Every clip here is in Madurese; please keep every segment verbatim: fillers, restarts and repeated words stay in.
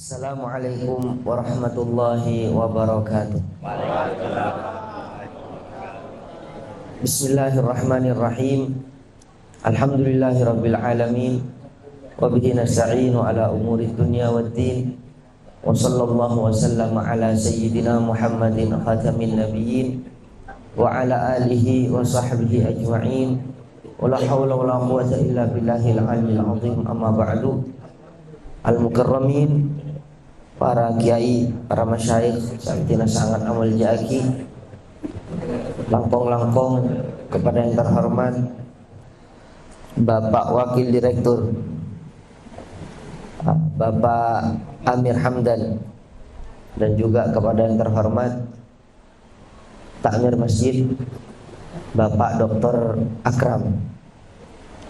Assalamualaikum warahmatullahi wabarakatuh. Bismillahirrahmanirrahim. Alhamdulillahirabbil alamin. Wa bihi nasta'inu ala umurid dunya waddin. Wa sallallahu wa sallama ala sayyidina Muhammadin khatamin nabiyyin wa ala alihi wa sahbihi ajma'in. Wa la haula wa la quwwata illa billahil aliyil azim. Amma ba'du. Al-mukarramin, para kiai, para masyayikh, sè abdhina sanget amolja'aghi. Langkong-langkong kepada yang terhormat Bapak Wakil Direktur, Bapak Amir Hamdan, dan juga kepada yang terhormat Ta'mir Masjid, Bapak Doktor Akram.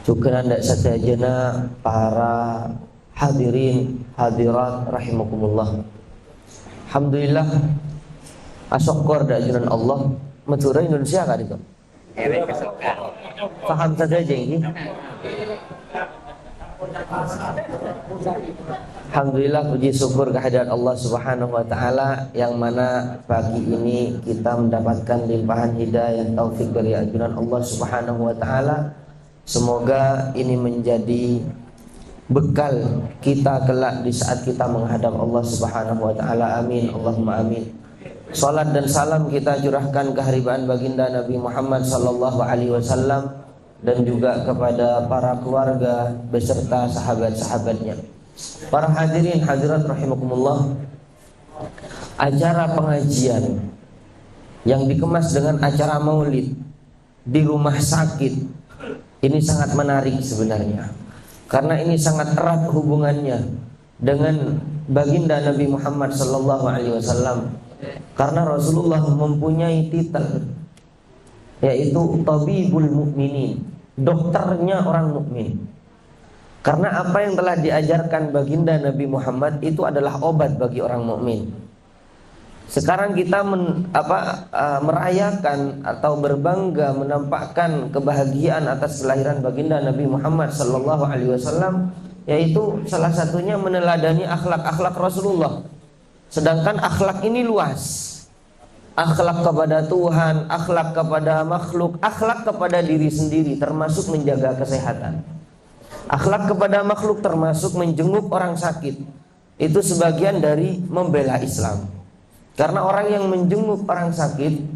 Jhughân anda sadhâjâna para hadirin hadirat rahimakumullah. Alhamdulillah, asokkor dâ' Junanallah, Madhurâ Indonesia ka'dinto. Paham sadhâjâ, ngghi? Alhamdulillah, puji syukur kehadirat Allah Subhanahu wa Ta'ala, yang mana pagi ini kita mendapatkan limpahan hidayah taufik dari ajunan Allah Subhanahu wa Ta'ala. Semoga ini menjadi bekal kita kelak di saat kita menghadap Allah Subhanahu wa Ta'ala. Amin, Allahumma amin. Salat dan salam kita curahkan ke haribaan baginda Nabi Muhammad sallallahu alaihi wasallam dan juga kepada para keluarga beserta sahabat-sahabatnya. Para hadirin hadirat rahimakumullah, acara pengajian yang dikemas dengan acara maulid di rumah sakit ini sangat menarik sebenarnya, karena ini sangat erat hubungannya dengan baginda Nabi Muhammad sallallahu alaihi wasallam, karena Rasulullah mempunyai titel yaitu Tabibul Mukminin, dokternya orang mukmin. Karena apa yang telah diajarkan baginda Nabi Muhammad itu adalah obat bagi orang mukmin. Sekarang kita men-, apa, eh, merayakan atau berbangga menampakkan kebahagiaan atas kelahiran baginda Nabi Muhammad sallallahu alaihi wasallam, yaitu salah satunya meneladani akhlak-akhlak Rasulullah. Sedangkan akhlak ini luas. Akhlak kepada Tuhan, akhlak kepada makhluk, akhlak kepada diri sendiri, termasuk menjaga kesehatan. Akhlak kepada makhluk termasuk menjenguk orang sakit. Itu sebagian dari membela Islam. Karena orang yang menjenguk orang sakit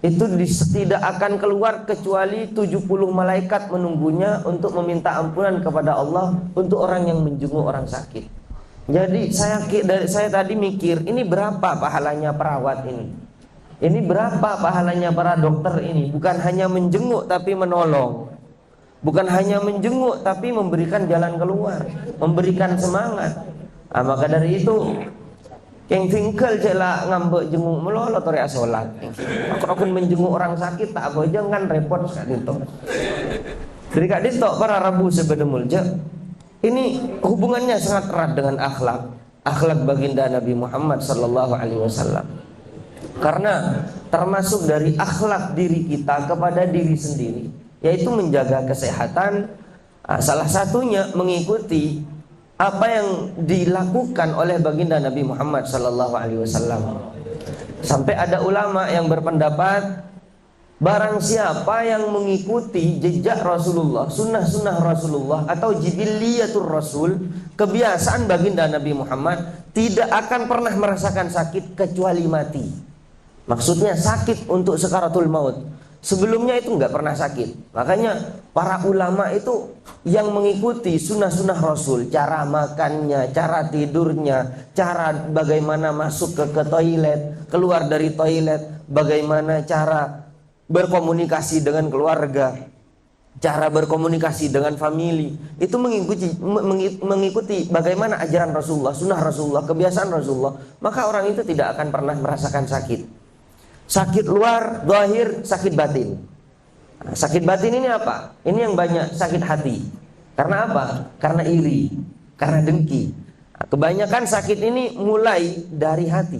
itu dis-, tidak akan keluar kecuali tujuh puluh malaikat menunggunya untuk meminta ampunan kepada Allah untuk orang yang menjenguk orang sakit. Jadi saya ki-, dari, saya tadi mikir, ini berapa pahalanya perawat ini? Ini berapa pahalanya para dokter ini? Bukan hanya menjenguk tapi menolong. Bukan hanya menjenguk, tapi memberikan jalan keluar, memberikan semangat. Ah, maka dari itu, kèng tinggal cè' la ngambek jenguk malolo torè asolat. Aku, aku menjenguk orang sakit, tak apa aja kan repot ka'dinto. Jadi ka'dinto para rabu sè bâdâ molja. Ini hubungannya sangat erat dengan akhlak. Akhlak baginda Nabi Muhammad sallallahu alaihi wasallam. Karena termasuk dari akhlak diri kita kepada diri sendiri, yaitu menjaga kesehatan, ah, salah satunya mengikuti apa yang dilakukan oleh baginda Nabi Muhammad sallallahu alaihi wasallam. Sampai ada ulama yang berpendapat, barang siapa yang mengikuti jejak Rasulullah, sunnah-sunnah Rasulullah, atau jibilliyatur Rasul, kebiasaan baginda Nabi Muhammad, tidak akan pernah merasakan sakit kecuali mati. Maksudnya sakit untuk sakaratul maut. Sebelumnya itu nggak pernah sakit. Makanya para ulama itu yang mengikuti sunnah-sunnah Rasul, cara makannya, cara tidurnya, cara bagaimana masuk ke, ke toilet, keluar dari toilet, bagaimana cara berkomunikasi dengan keluarga, cara berkomunikasi dengan family, itu mengikuti, me-, mengi-, mengikuti bagaimana ajaran Rasulullah, sunnah Rasulullah, kebiasaan Rasulullah, maka orang itu tidak akan pernah merasakan sakit. Sakit luar, zahir, sakit batin. Nah, sakit batin ini apa? Ini yang banyak sakit hati. Karena apa? Karena iri, karena dengki. Nah, kebanyakan sakit ini mulai dari hati.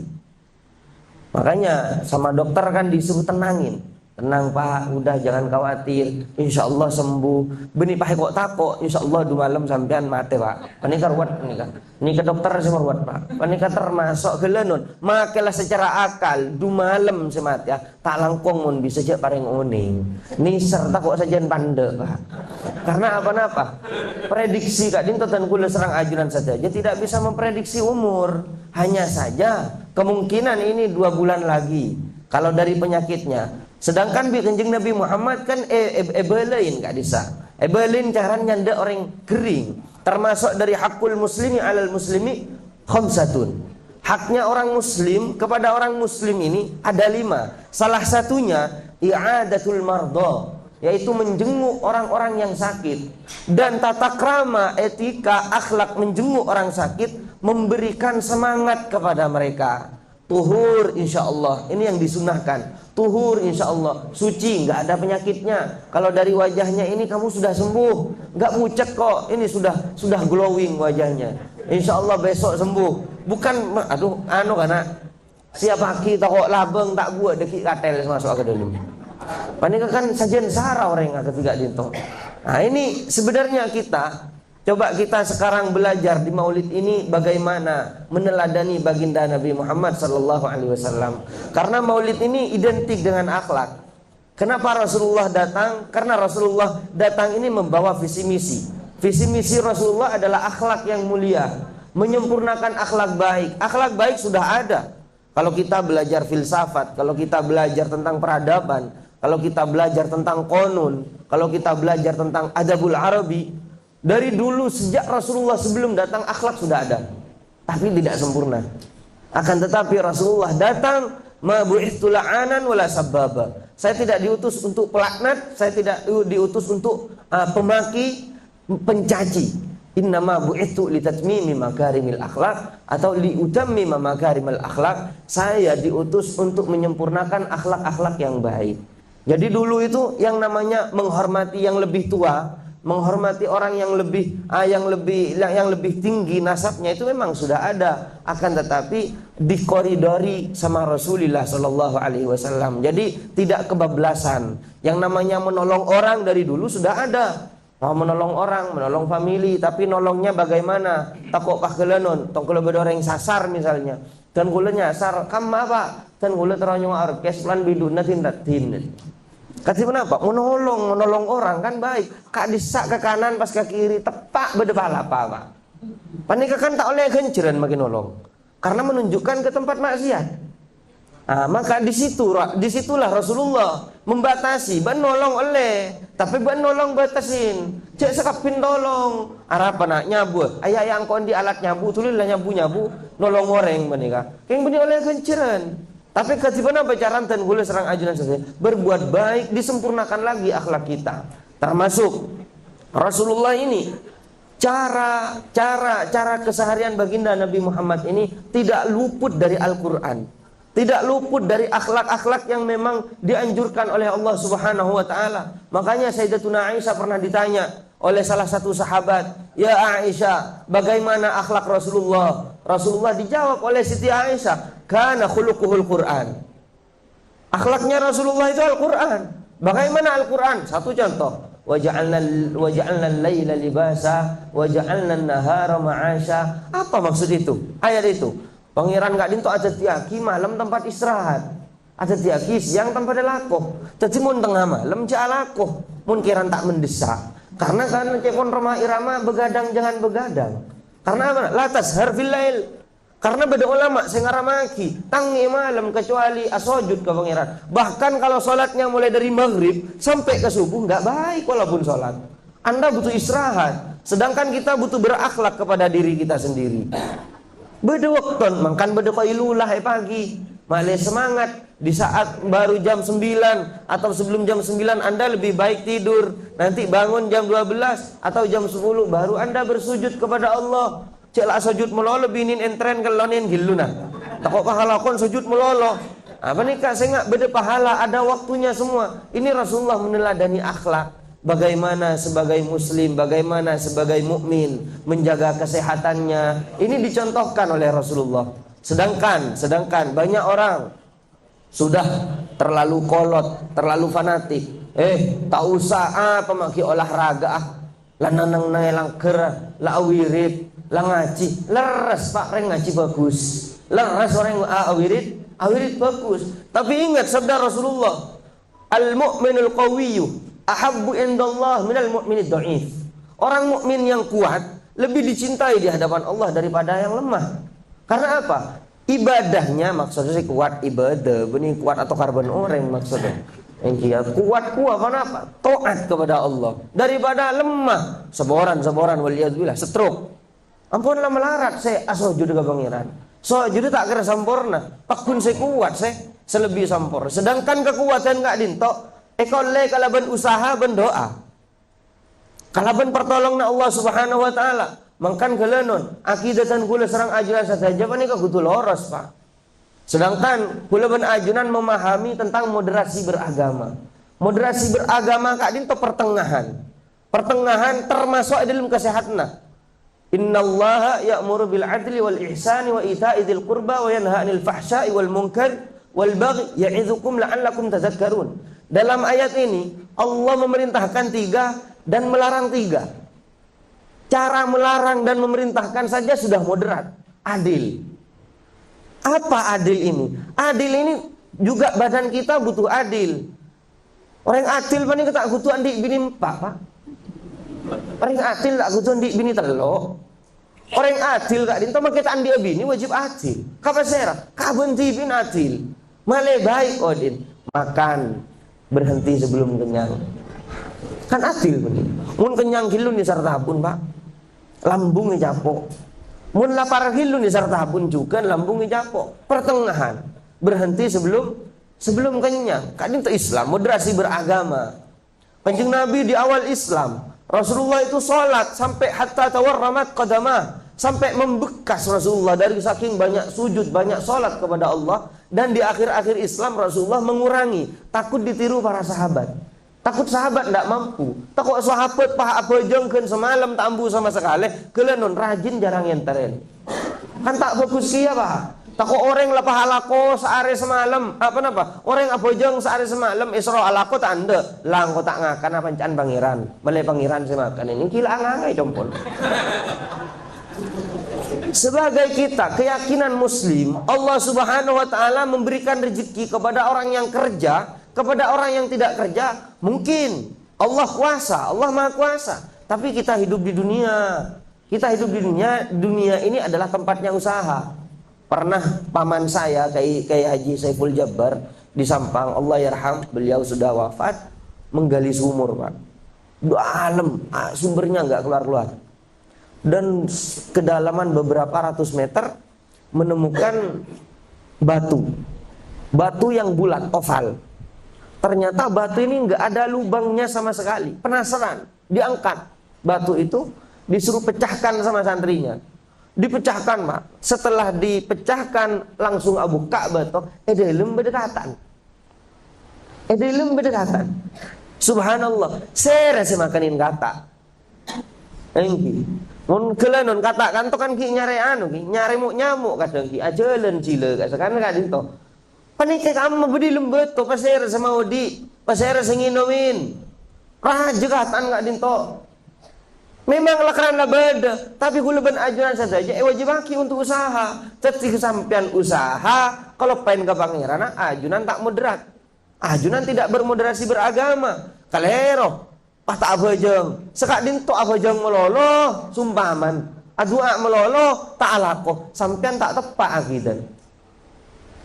Makanya sama dokter kan disuruh tenangin. "Tenang, Pak, udah, jangan khawatir. Insya Allah sembuh." Bânnè pas èko'-tako', "Insya Allah du malem sampèyan matè, Pak." Panèka ruwet panèka. Nèka dokter sè meruwet, Pak. Panèka termasuk ghâlânon. Makè la secara akal, du malem sè matè, ah, ta' langkong mon bisa jhâ' parèng onèng. Nèser tako' sajân pandâ', Pak. Karena apa-napa? Prediksi ka'dinto dân kaulâ sareng ajunan sadhâjâ tidak bisa memprediksi umur. Hanya saja kemungkinan ini dua bulan lagi. Kalau dari penyakitnya. Sedangkan bi' Kanjeng Nabi Muhammad kan è-, è-, èbâlâi ka'dissa'. Èbâlâi carana nyandhâ' orèng ghering. Termasuk dari hakul muslimi alal muslimi khamsatun. Haknya orang muslim kepada orang muslim ini ada lima. Salah satunya i'adatul mardha, yaitu menjenguk orang-orang yang sakit. Dan tata krama, etika, akhlak menjenguk orang sakit memberikan semangat kepada mereka. Tuhur, insya Allah. Ini yang disunnahkan. Tuhur, insya Allah. Suci, nggak ada penyakitnya. Kalau dari wajahnya ini kamu sudah sembuh. Nggak pucat kok. Ini sudah sudah glowing wajahnya. Insya Allah besok sembuh. Bukan, aduh, anu kana. Siap pagi tako' labâng ta' buwâ' dhâggi' katèl maso' ka dâlem. Panèka kan sajân sara orèng akadi ka'dinto. Nah, ini sebenarnya kita, coba kita sekarang belajar di Maulid ini bagaimana meneladani Baginda Nabi Muhammad sallallahu alaihi wasallam. Karena Maulid ini identik dengan akhlak. Kenapa Rasulullah datang? Karena Rasulullah datang ini membawa visi misi. Visi misi Rasulullah adalah akhlak yang mulia, menyempurnakan akhlak baik. Akhlak baik sudah ada. Kalau kita belajar filsafat, kalau kita belajar tentang peradaban, kalau kita belajar tentang qanun, kalau kita belajar tentang adabul Arabi, dari dulu sejak Rasulullah sebelum datang akhlak sudah ada. Tapi tidak sempurna. Akan tetapi Rasulullah datang, "Ma bu'itsu la'anan wala sabbaba." Saya tidak diutus untuk pelaknat, saya tidak diutus untuk, uh, pemaki, pencaci. "Innama bu'itsu litatmimi makarimil akhlak," atau "liutammima makarimal akhlak." Saya diutus untuk menyempurnakan akhlak-akhlak yang baik. Jadi dulu itu yang namanya menghormati yang lebih tua, menghormati orang yang lebih, ah, yang lebih, yang lebih tinggi nasabnya itu memang sudah ada. Akan tetapi dikoridori sama Rasulullah sallallahu alaihi wasallam. Jadi tidak kebablasan. Yang namanya menolong orang dari dulu sudah ada. Mau menolong orang, menolong famili, tapi nolongnya bagaimana? Tako' paghâlânon, tongkolo bâdâ orèng sasar misalnya. Dân kaulâ nyasar, "Kamma, Pak?" "Dân kaulâ terro nyongnga' orkes, polana bindhu'na din-raddhin." Kadhi ponapa? Menolong, menolong orang kan baik. Ka'dissa' ka kanan, pas ka kiri, teppa' bâdâ palapa, Pak. Panèka kan ta' ollè ghânjhârân makè nolong. Karena menunjukkan ke tempat maksiat. Ah, maka di situ, di situlah Rasulullah membatasi, bâ'na nolong ollè, tapè bâ'na nolong batasin. Jhâ' sakabbhi tolong. Arapa na' nyabu? Aya, aya engko' andi' alat nyabu, dhuli la nyabu-nyabu, nolong orèng panèka. Kèng bânnè ollè ghânjhârân. Tapè kadhi ponapa carana dân kaulâ sareng ajunan sadhâjâ? Berbuat baik, disempurnakan lagi akhlak kita. Termasuk Rasulullah ini, cara, cara, cara keseharian Baginda Nabi Muhammad ini tidak luput dari Al-Quran. Tidak luput dari akhlak-akhlak yang memang dianjurkan oleh Allah Subhanahu wa Ta'ala. Makanya Sayyidatuna Aisyah pernah ditanya oleh salah satu sahabat, "Ya Aisyah, bagaimana akhlak Rasulullah?" Rasulullah dijawab oleh Siti Aisyah, "Kana khuluquhul Quran." Akhlaknya Rasulullah itu Al-Quran. Bagaimana Al-Quran? Satu contoh, "Wa ja'alna, wa ja'alna laila libasa, wa ja'alna nahara ma'asya." Apa maksud itu? Ayat itu. Pangeran ka'dinto adhâddhiyâghi malem tempat istirahat. Adhâddhiyâghi siang tempat alako. Dhâddhi mon tengnga malem jhâ' alako. Mon kèran ta' mendesak. Karena kan cekon Rhoma Irama begadang jangan begadang. Karena apa? La tashar fil lail. Karena bâdâ ulama sè ngaramaghi, tangè malem kecuali asojud ka Pangeran. Bahkan kalau sholatnya mulai dari maghrib sampai ke subuh, nggak baik walaupun sholat. Anda butuh istirahat, sedangkan kita butuh berakhlak kepada diri kita sendiri. Bâdâ wâkto, mangkana bâdâ qailulah è pagi, malè semangat di saat baru jam sembilan atau sebelum jam sembilan Anda lebih baik tidur, nanti bangun jam dua belas atau jam sepuluh baru Anda bersujud kepada Allah. Cè' la sojud malolo binèn èntrèn kellonen ghilluna. Tako' pahalakon sojud malolo. Apa nèka sènga' bâdâ pahala, ada waktunya semua. Ini Rasulullah meneladani akhlak. Bagaimana sebagai muslim, bagaimana sebagai mukmin menjaga kesehatannya. Ini dicontohkan oleh Rasulullah. Sedangkan, sedangkan banyak orang Sudah terlalu kolot, terlalu fanatik. Eh, ta' osa apa ma' ghi' olahraga, ah. La neng-enneng è langghâr, la awirid, la ngajhi. Lerres, Pak, rèng ngajhi bagus. Lerres orèng a-, awirid, awirid bagus. Tapi ingat sabda Rasulullah, "Al-mu'minul qawiyyu ahabbu indallah minal mu'minid dha'if." Orang mukmin yang kuat lebih dicintai di hadapan Allah daripada yang lemah. Karena apa? Ibadahnya, maksudnya sè kuat ibadah, bânnè kuat atokar bân orèng maksudnya. Yang dia kuat, kuat apa? Taat kepada Allah. Daripada lemah, saporan-saporan, waliyadzubillah, stroke. Ampon la malarat sè asojud ka Pangèran. Sojud ta' kèra samporna, pagghun sè kuat sè, sè lebbi samporna. Sedangkan kakowadhân ka'dinto èkollè kalabân usaha bân do'a. Kalabân partolonganna Allah Subhanahu wa Ta'ala. Mangkana ghâlânon, akidah dhân kaulâ sareng ajunan sadhâjâ panèka kodhu loros, Pak. Sedangkan kaulâ bân ajunan memahami tentang moderasi beragama. Moderasi beragama ka'dinto pertengahan. Pertengahan termasuk è dâlem kasehatanna. "Innallaha ya'muru bil adli wal ihsani wa ita'i dzil qurba wa yanha 'anil fahsya'i wal munkar wal baghi ya'idzukum la'allakum tadzakkarun." Dalam ayat ini, Allah memerintahkan tiga dan melarang tiga. Cara melarang dan memerintahkan saja sudah moderat, adil. Apa adil ini? Adil ini juga badan kita butuh adil. Orèng adil panèka ta' kodhu andi' binè empa', Pak. Orèng adil ta' kodhu andi' binè tello'. Orèng adil ka'dinto mangkè ta' andi'â binè wajib adil. Ka pasèra? Ka bân dhibi'na adil. Malè bhâi, Odin. Makan. Berhenti sebelum kenyang. Kan adil, bhender. Mon kenyang ghâllu nè sartabun, Pak. Lambung ècapo'. Mon lapar ghâllu nè sartabun jhughân lambung ècapo'. Pertengahan. Berhenti sebelum, sebelum kenyang. Ka'dinto Islam, moderasi beragama. Kanjeng Nabi di awal Islam, Rasulullah itu sholat sampai hatta tawarramat qadamah, sampai membekas Rasulullah dari saking banyak sujud, banyak sholat kepada Allah, dan di akhir-akhir Islam Rasulullah mengurangi, takut ditiru para sahabat. Takut sahabat ndak mampu, takut sahabat pas abhâjâng ghân samalem ta' ambu sama sekali, ghâlânon rajin jhârâng èntarè. Kan ta' bhâghus kèya, Pak. Tako' orèng la pas alako saarè samalem. Apa napa? Orèng abhâjâng saarè samalem, èsoro alako ta' endâ'. La engko' ta' ngakan apa, ca'na Pangèran. Malè Pangèran sè makan. Ini gila angangai, compol. Sebagai kita, keyakinan Muslim, Allah Subhanahu wa Ta'ala memberikan rezeki kepada orang yang kerja, kepada orang yang tidak kerja. Mungkin Allah kuasa, Allah Maha Kuasa. Tapi kita hidup di dunia. Kita hidup di dunia, dunia ini adalah tempatnya usaha. Pernah paman saya, Kiai, Kiai Haji Saiful Jabbar di Sampang, Allah yarham, beliau sudah wafat, menggali sumur, Pak. Dalam, ah, sumbernya nggak keluar-keluar. Dan s-, kedalaman beberapa ratus meter, menemukan batu. Batu yang bulat, oval. Ternyata batu ini nggak ada lubangnya sama sekali. Penasaran, diangkat batu itu, disuruh pecahkan sama santrinya. Dipecahkan, Pak. Setelah dipecahkan, langsung abukka' bâto, è dâlem bâdâ katan. È dâlem bâdâ katan. Subhanallah, sèra sè makanè kata'? Èngghi. Mon ghâlânon kata' kanto kan ghi' nyarè anu, ghi' nyarè mo'-nyamo' kadhâng ghi' ajhâlân jhilâ ka sakan ka'dinto. Panèka kamma bâdâ è dâlem bâto, pasèra sè maodi', pasèra sè ngènomè. Rajâ katan ka'dinto. Memang la karana bâdâ, tapè ghulâ bân ajunan sadhâjâ èwajibaghi untuk usaha. Dhâddhi sampèyan usaha, kaloppaèn ka Pangèranna, ajunan ta' moderat. Ajunan tidak bermoderasi beragama. Kalèro. Pas ta' abhâjâng. Saka'dinto abhâjâng malolo, sumpaman. Adu'a malolo, ta' alako. Sampèyan ta' teppa' akidana.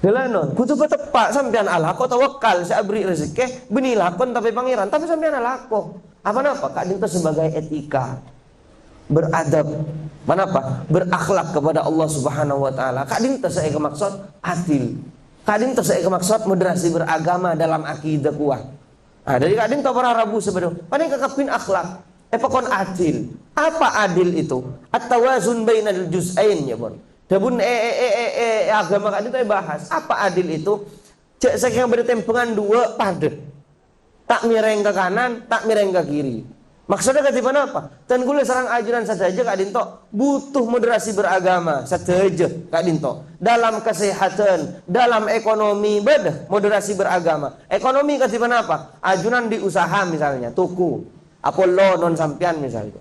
Ghâlânon, kodhu pateppa', sampèyan alako tawakkal, sè aberri' rejekkè, bânnè lakon tapè Pangèran, tapè sampèyan alako. Apa napa? Ka'dinto sebagai etika. Beradab. Manapa? Berakhlak kepada Allah Subhanahu wa Ta'ala. Ka'dinto sè èkamaksod adil. Ka'dinto sè èkamaksod moderasi beragama dalam akidah kuat. Nah, dâri ka'dinto para rabu sè bâdâ. Panèka kabbhi akhlak. Èpakon adil. Apa adil itu? At-tawazun bainal juz'ain, ya, pon. Dhâbuna è, è, è, è, è, è agama ka'dinto èbahas. Apa adil itu? Jhâ' sakèng bâdâ tèmbhângan duwâ' padâ. Ta' mèrèng ka kanan, ta' mèrèng ka kiri. Maksudnya kadhi ponapa? Dhân kaulâ sareng ajunan sadhâjâ ka'dinto butuh moderasi beragama sadhâjâ ka'dinto. Dalam kesehatan, dalam ekonomi bâdâ moderasi beragama. Ekonomi kadhi ponapa? Ajunan di usaha misalnya, toko. Apollo non sampèyan misalnya.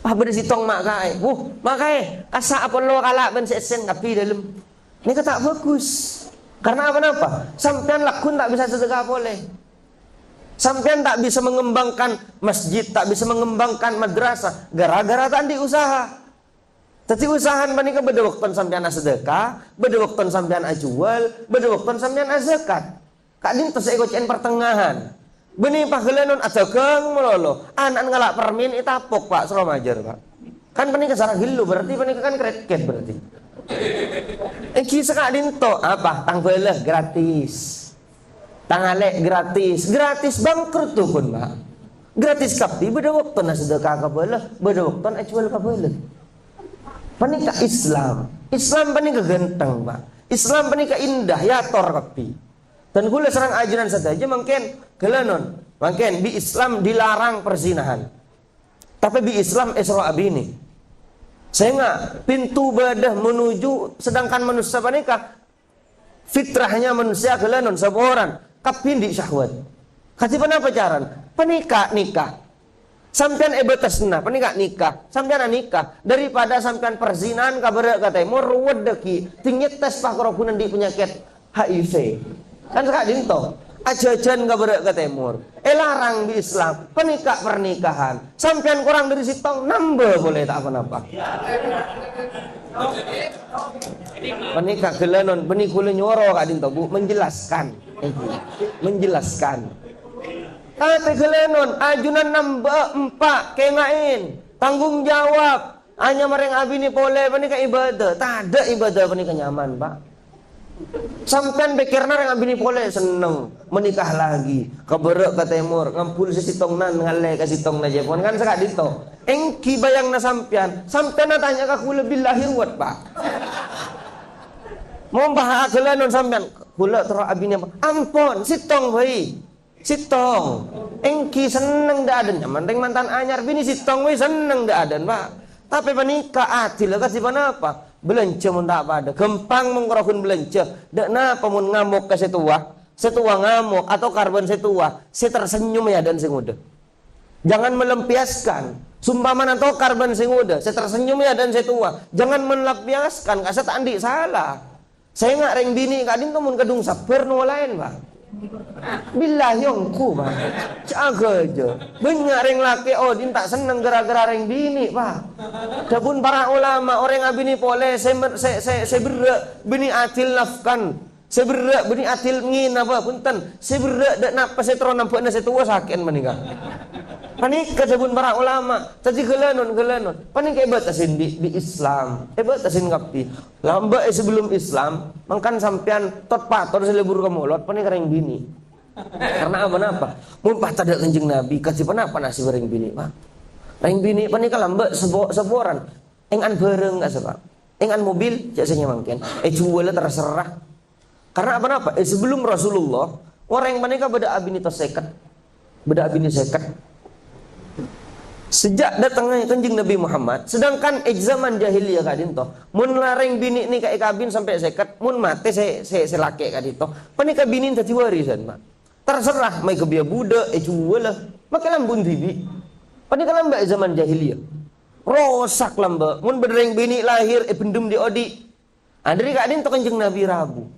Wah, bâdâ sèttong ma' kaè. Wuh, ma' kaè. Kassa' Apollo kala' bân sè èssèn kabbhi dâlem. Nèka ta' bhâghus. Karena apa-napa? Sampèyan lagghun ta' bisa sedekah polè. Sampèyan ta' bisa mengembangkan masjid, ta' bisa mengembangkan madrasah, gara-gara ta' andi' usaha. Dhâddhi, usahan panèka bâdâ bâkton sampèyan asedekah, bâdâ bâkton sampèyan ajhuwâl, bâdâ bâkton sampèyan azakat. Ka'dinto sè èkocè'è pertengahan. Bânnè paghâlânon adhâghâng malolo, ana'na ngala' permèn ètapok, Pak, soro majâr, Pak. Kan panèka sara ghâllu, berarti panèka kan krèkèt berarti. Èngghi saka'dinto, apa? Tang bhâlâ gratis. Tang alè' gratis. Gratis bangkrut dukun, Pak. Gratis kabbhi, bâdâ bâktona sedekah ka bhâlâ, bâdâ bâktona ajhuwâl ka bhâlâ. Panèka Islam. Islam panèka ghântheng, Pak. Islam panèka indah, èyator kabbhi. Dhân kaulâ sareng ajunan sadhâjâ mangkèn ghâlânon. Mangkèn bi' Islam dilarang perzinahan. Tapè bi' Islam èsoro abinè. Sènga' pintu bâdâ menuju, sedangkan manossa panèka fitrahnya manossa ghâlânon saporana kabbhi andi' syahwat. Kadhi ponapa carana? Panèka nikah. Sampèyan èbâtesana, panèka nikah. Sampèyan anikah. Daripada sampèyan perzinahan ka bârâ' ka tèmor, ruwet dâgghi', dhing nyètès pakorobhun andi' panyakèt H I V. Kan saka'dinto. Ajhâjhân ka bârâ' ka tèmor. Èlarang bi' Islam. Panèka pernikahan. Sampèyan korang dâri sèttong, nambâ polè ta' ponapa. Panèka ghâlânon, bânnè kaulâ nyoro ka'dinto, Bu, menjelaskan. Menjelaskan. Tapè ghâlânon, ajunan nambâ empa', kènga'è. Tanggung jawab. Anyama rèng abinè polè panèka ibadah. Tadâ' ibadah panèka nyaman, Pak. Sampèyan pèkkèrra rèng abinè polè senneng menikah lagi. Ka bârâ' ka tèmor, ngambul sè sèttongnga, ngallè ka sèttongnga jâ pon. Kan saka'dinto. Èngghi bâjângnga sampèyan. Sampèyan atanya ka kaulâ billahi ruwet, Pak. Mon bâ' aghâlânon sampèyan, kaulâ terro abinè, ampon, sèttong bhâi. Sèttong. Èngghi senneng dâ' adâ'na, mantèng mantan anyar binè sèttong bhâi senneng dâ' adâ'na, Pak. Tapè panèka adil, kadhi ponapa? Bâlânjhâ mon ta' padâ. Ghâmpang mon korobhun bâlânjhâ. Dâ' napa mon ngamok ka sè towa? Sè towa ngamok, atokar bân sè towa. Sè tersenyum è adâ'na sè ngodâ. Jangan melampiaskan. Sompamana tokar bân sè ngodâ, sè tersenyum è adâ'na sè towa. Jangan melampiaskan, kassa' ta' andi' sala. Sènga' rèng binè' ka'dinto mon kadhung sabbhâr nolaèn, Pak. Billahi ongghu, Pak. Jâ' aghâjâ. Bânnya' rèng lakè' odi'na ta' senneng ghârâ-ghârâ rèng binè', Pak. Dhâbuna para ulama, orèng abinè polè sè mer-, sè, sè, sè berrâ', bânnè adil nafkan. Sè berrâ', bânnè adil ngènapa, bhunten. Sè berrâ' dâ' napa sè terro nambâ'âna sè towa sakè'an panèka. Panèka dhâbuna para ulama. Dhâddhi ghâlânon, ghâlânon. Panèka èbâtesè bi', bi' Islam. Èbâtesè kabbhi. Lambâ' è sabellunna Islam, mangkana sampèyan tot-patot sè lebur ka molot, panèka rèng binè'. Karena apa-napa? Mon pas tadâ' Kanjeng Nabi, kadhi ponapa nasibba rèng binè', Pak? Rèng binè' panèka lambâ' sapo-, saporana. Èngan bhârâng, kassa', Pak. Èngan mobil, jâ' sè nyamangkèn. Èjhuwâlâ terserah. Karena apa-napa? È sabellunna Rasulullah, orèng panèka bâdâ abinè sèket. Bâdâ abinè sèket. Sejak dâtengnga Kanjeng Nabi Muhammad, sedangkan è zaman jahiliyah ka'dinto, mon la rèng binè' nèka èkabin sampè' sèket, mon matè sè, sè, sè lakè' ka'dinto, panèka binèna dhâddhi warisan, Pak. Terserah, ma' èghâbâyâ budhâk, èjhuwâlâ, makè lambuna dhibi'. Panèka lambâ' è zaman jahiliyah. Rosak lambâ'. Mon bâdâ rèng binè' lahir, èbhendhem dhi'-odhi'. Ah, dâri ka'dinto Kanjeng Nabi rabu.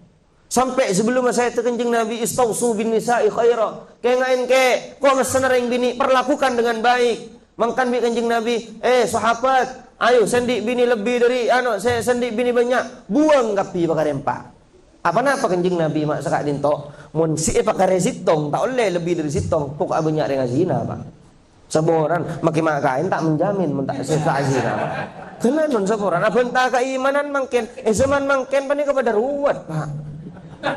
Sampè' sabellunna sèdhâ Kanjeng Nabi, "Istausu bin nisa'i khaira." Kènga'è, kè, kobâsana rèng binè', perlakukan dengan baik. Mangkana bi' Kanjeng Nabi, "Eh, sahabat, ayo, sè andi' binè lebbi dâri, anu, sè, sè andi' binè bânnya', buwâng kabbhi pakarè empa'." Apa-napa Kanjeng Nabi ma' saka'dinto? Mon sè èpakarè sèttong, ta' ollè lebbi dâri sèttong, poko'a bânnya' rèng azina, Pak. Saporana, makè ma' kaèn ta' menjamin mon ta' sè ta' azina. Ghâlânon saporana, abhânta kaimanan mangkèn, è zaman mangkèn panèka padâ ruwet, Pak.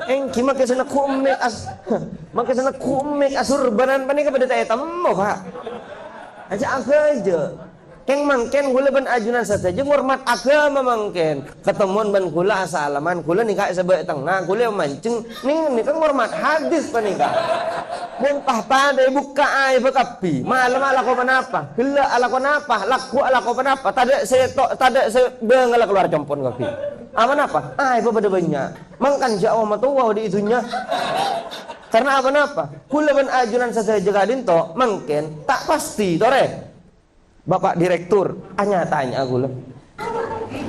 Èngghi makè sè neggu' mik as-, makè sè neggu' mik asurbanan panèka padâ ta' ètemmo, Pak. Ajâ aghâjâ. Kèng mangkèn kaulâ bân ajunan sadhâjâ ngormat aghâma mangkèn. Katemmowan bân kaulâ asalaman, kaulâ nèka èsabâ' è tengnga, kaulâ mancèng, nèng-, nèka ngormat hadis panèka. Mon pas padâ èbukka' aèbbhâ kabbhi, malem alako ponapa, ghellâ' alako napa, lagghu' alako ponapa, tadâ' sè to-, tadâ' sè bângal kalowar compon kabbhi. Aponapa? Aèbbhâ padâ bânnya'. Mangkana jhâ' omatowa odi' è dhunnya. Karna aponapa? Kaulâ bân ajunan sadhâjâ ka'dinto mangkèn ta' pastè, torè. Bapak Direktur, anya-tanya kaulâ.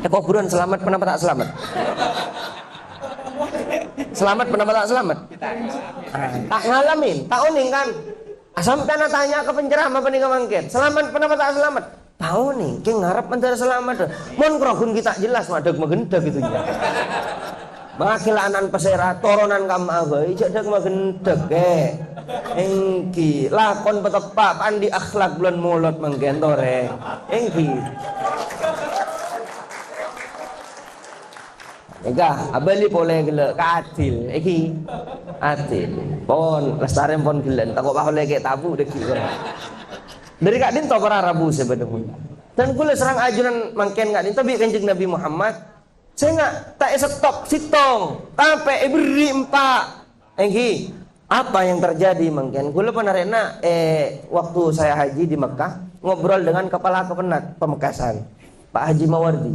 È kobhurân salamet ponapa ta' salamet? Salamet ponapa ta' salamet? Ah, ta' ngalamin, ta' onèng kan? Ah, sampèyan atanya ka penceramah panèka mangkèn, salamet ponapa ta' salamet? Ta' onèng, kèng ngarep mandhâr salamet. Mon kroghun ghi' ta' jelas, ma' dhâk-maghândhâk è dhunnya. Makkè la ana'na pasèra, toronan kamma'a bhâi, jhâ' dhâk-maghândhâk, è. Èngghi, lakon pateppa', pandi akhlak bulân molod mangkèn, torè. Èngghi. Èngghâ, abâli polè ghellâ' ka adil, èngghi. Adil. Pon, lastarè pon ghellâ', tako' pas ollè kè' tabu' dhâggi', pon. Dâri ka'dinto para rabu sè bâdâ molja. Dan kaulâ sareng ajunan mangkèn ka'dinto bi' Kanjeng Nabi Muhammad, sènga' ta' èsettop sèttong, tapè èberri' empa'. Èngghi, apa yang terjadi mangkèn? Kaulâ panarèna, eh, waktu saya haji di Mekah, ngobrol dengan kepala Kemenag Pamekasan, Pak Haji Mawardi.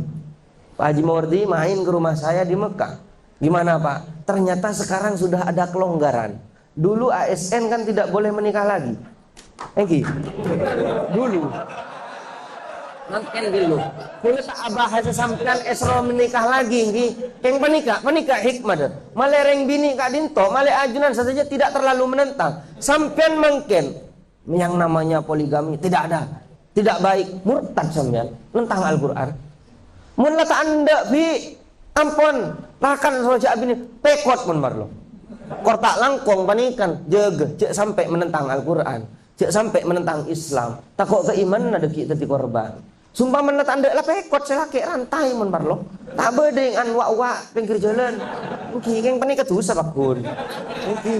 Pak Haji Mawardi main ke rumah saya di Mekah. "Gimana, Pak?" "Ternyata sekarang sudah ada kelonggaran. Dulu A S N kan tidak boleh menikah lagi." Èngghi. Dulu. Mangkèn dulu. Kaulâ ta' abahasa sampèyan èsoro menikah lagi, èngghi. Kèng panèka, panèka hikmah, dâ. Malè rèng binè' ka'dinto, malè ajunan sadhâjâ tidak terlalu menentang. Sampèyan mangkèn, yang namanya poligami tidak ada. Tidak baik. Murtad sampèyan. Nentang Al-Qur'an. Mon la ta' endâ', bi', ampon, lakan soro jhâ' abinè, pèkot mon parlo. Kor ta' langkong panèka, jâgâ, jhâ' sampè' menentang Al-Qur'an, jhâ' sampè' menentang Islam. Tako' kaimananna dhâggi' dhâddhi korban. Sumpamana ta' endâ' la pèkot sè lakè' rantai mon parlo. Ta' bâdâ yang an wa'-wa' pèngghir jhâlân. Èngghi, kèng panèka dhusa pagghun. Èngghi.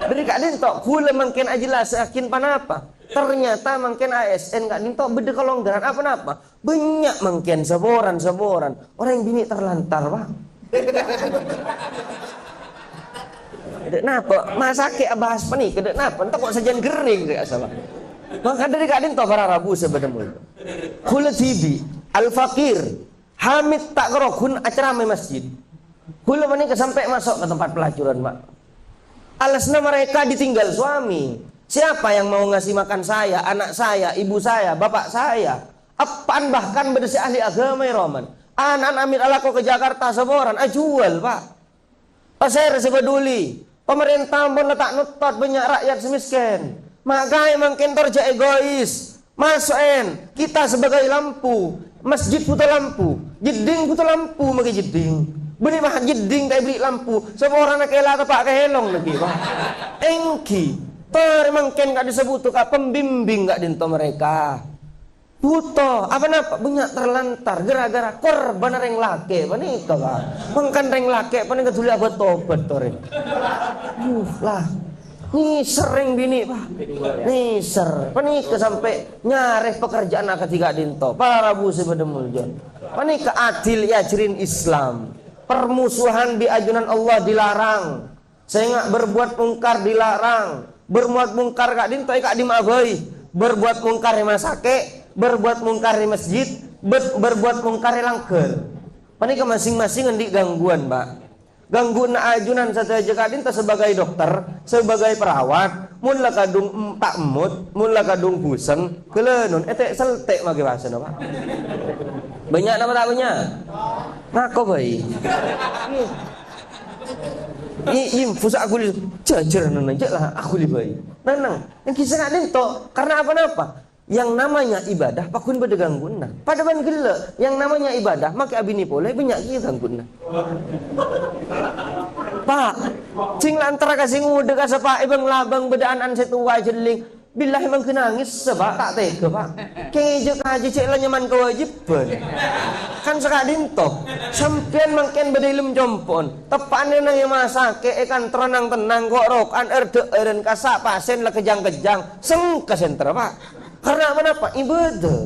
Dâri ka'dinto, kaulâ mangkèn ajhellassaghi ponapa. Ternyata mangkèn A S N ka'dinto bâdâ kalonggaran. Aponapa? Bânnya' mangkèn saporan-saporan. Orèng binè' terlantar, Pak. Dâ' napa? Ma' sakè' abahas panèka, dâ' napa? Enta kok sajân ghering rè asalla. Mangkana dâri ka'dinto para rabu sè bâdâ molja. Kaulâ dhibi', Al-Fakir Hamid ta' karogun acerama è masjid. Kaulâ panèka sampè' maso' ka tempat pelacuran, Pak. Alasna mereka ditinggal suami. Siapa yang mau ngasih makan saya, anak saya, ibu saya, bapak saya? Eppa'an bahkan bâdâ sè ahli aghâma è romana. Ana'na amèt alako ka Jakarta saporan, ajhuwâl, Pak. Pasèra sè paduli? Pamarènta ampon la ta' nottot bânnya' ra'yat sè mèskèn. Ma' kaè mangkèn tor jhâ' egois. Maso'èn, kita sebagai lampu. Masjid bhuto lampu. Jeddhing bhuto lampu, makè jeddhing. Bânnè ma' jeddhing ta' èberri' lampu. Saporana kèla teppa' kèlong lagi, Pak. Èngghi. Tor mangkèn ka'dissa' bhuto ka pembimbing ka'dinto mereka. Bhuto, aponapa? Bânnya' terlantar gara-gara korbanna rèng lakè' panèka, Pak. Mangkana rèng lakè' panèka dhuli abâ' tobat, torè. Uh, lah. Nèser rèng binè', Pak. Nèser. Panèka sampè' nyarè pekerjaan akadhi ka'dinto. Para rabu sè bâdâ molja. Panèka adil è ajhârin Islam. Permusuhan bi' ajunan Allah dilarang. Sènga' berbuat mungkar dilarang. Berbuat mungkar ka'dinto è ka'dimma'a bhâi. Berbuat mungkar è masakè', berbuat mungkar è masjid, ber-, berbuat mungkar è langghâr. Panèka masing-masing andi' gangguan, Pak. Gangguanna ajunan sadhâjâ ka'dinto sebagai dokter, sebagai perawat, mon la kadhung em-, ta' emmot, mon la kadhung bhuseng, ghâlânon, ètè'-seltè' makè bhâsana, Pak. Bânnya' napa ta' bânnya'? Ngako bhâi. I-, infus aku li-, jhâjhâr nana, jhâ' la aku li bhâi. Nana, yang kisah ka'dinto, karena apa-napa? Yang namanya ibadah, paggun bâdâ gangguanna. Padâ bân ghellâ', yang namanya ibadah, makè abinè polè, bânnya' kèya gangguanna. Pak, sing lantara ka sing ngodâ ka sapa èbâng-labâng bâdâ an-, an sè towa jhelling. Billahi mangghâ nangès, Pak, ta' tega, Pak. Kèng èjhâ' kajhi cè' la nyaman kawâjibhân. Kan saka'dinto, sampèyan mangkèn bâdâ è lem compo'na. Teppa'na nang è masakè', è kantorra nang tennang, ko'-roko'an, er-dhâ'ârân, kassa' pasèn la kejang-kejang. Sengka sènterra, Pak. Karena apa-napa? Ibadah.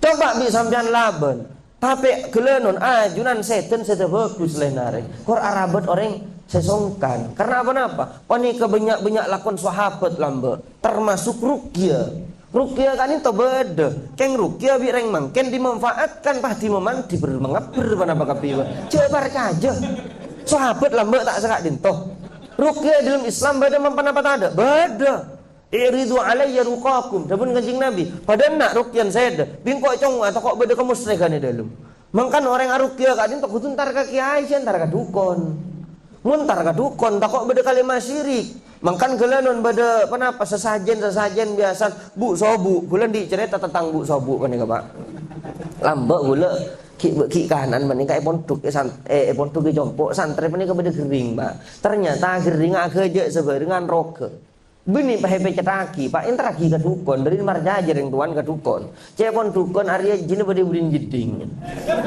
Coba bi' sampèyan labân. Tapè ghellânon ajunan sèdhân sèdhâ bhâghus lènarè. Kor arabât orèng sè songkan. Karena apa-napa? Panèka bânnya'-bânnya' lakon sahabat lambâ', termasuk ruqyah. Ruqyah ka'dinto bâdâ. Kèng ruqyah bi' rèng mangkèn dimanfaatkan, pas dimamandi ber-, mangabbher ponapa kabbhi, Pak. Jhâ' parcajâ. Sahabat lambâ' ta' saka'dinto. Ruqyah è dâlem Islam bâdâ, ponapa tadâ'? Bâdâ. "I'ridu alayya ruqakum," dhâbuna Kanjeng Nabi. "Padâ enna' ruqyana sèdhâ, bi' engko' congngo'a tako' bâdâ kamosyrikan è dâlem." Mangkana orèng aruqyah ka'dinto kodhu entar ka kèyaè, jhâ' entar ka dhukon. Mon entar ka dhukon, tako' bâdâ kalèma syirik. Mangkana ghâlânon bâdâ ponapa, sasajân-sasajân biyasa bu'-sobu'. Ghulâ andi' carèta tentang bu'-sobu' panèka, Pak. Lambâ' ghulâ ghi', ghi' kanan panèka è pondhuk, è san-, è, è pondhuk è compo' santrè panèka bâdâ ghering, Pak. Ternyata gheringnga aghâjâ' sabhârengan roga. Bânnè pas èpècèttaghi, Pak, èntarraghi ka dhukon, dhâri marjâjâ rèng towana ka dhukon. Cèpon dhukon arèya jhâna bâdâ è budina jeddhing.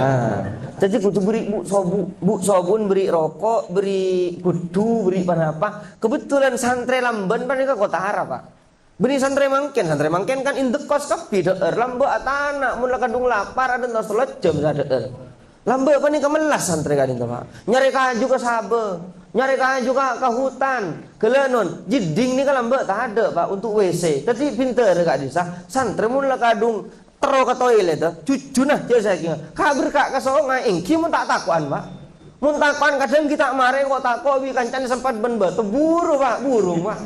Ah, dhâddhi kodhu bâri' bu'-sobu', bu'-sobu'na bâri' roko', bâri' ghuddhu, bâri' ponapa. Kebetulan santrè lambâ'na panèka kotara, Pak. Bânnè santrè mangkèn, santrè mangkèn kan in the cost kabbhi dhâ'âr, lambâ' atana', mon la kadhung lapar, adâ' tello jam sadhâ'âr. Lambâ' panèka mellas santrè ka'dinto, Pak. Nyarè kaju ka sabâ, nyarè kaju ka, ka hutan. Ghâlânon, jeddhing nèka lambâ' tadâ', Pak, untuk W C. Dhâddhi bhintèra ka'dissa', santrè mon la kadhung terro ka toilet, jhujhuna, jhâ' sakènga. Kabâr ka', ka songay, èngghi mon ta' tako'an, Pak. Mon tako'an kadhâng ghi' ta' marè, kok tako' bi' kancana sempet bân bâto. Buru, Pak, buru, Pak.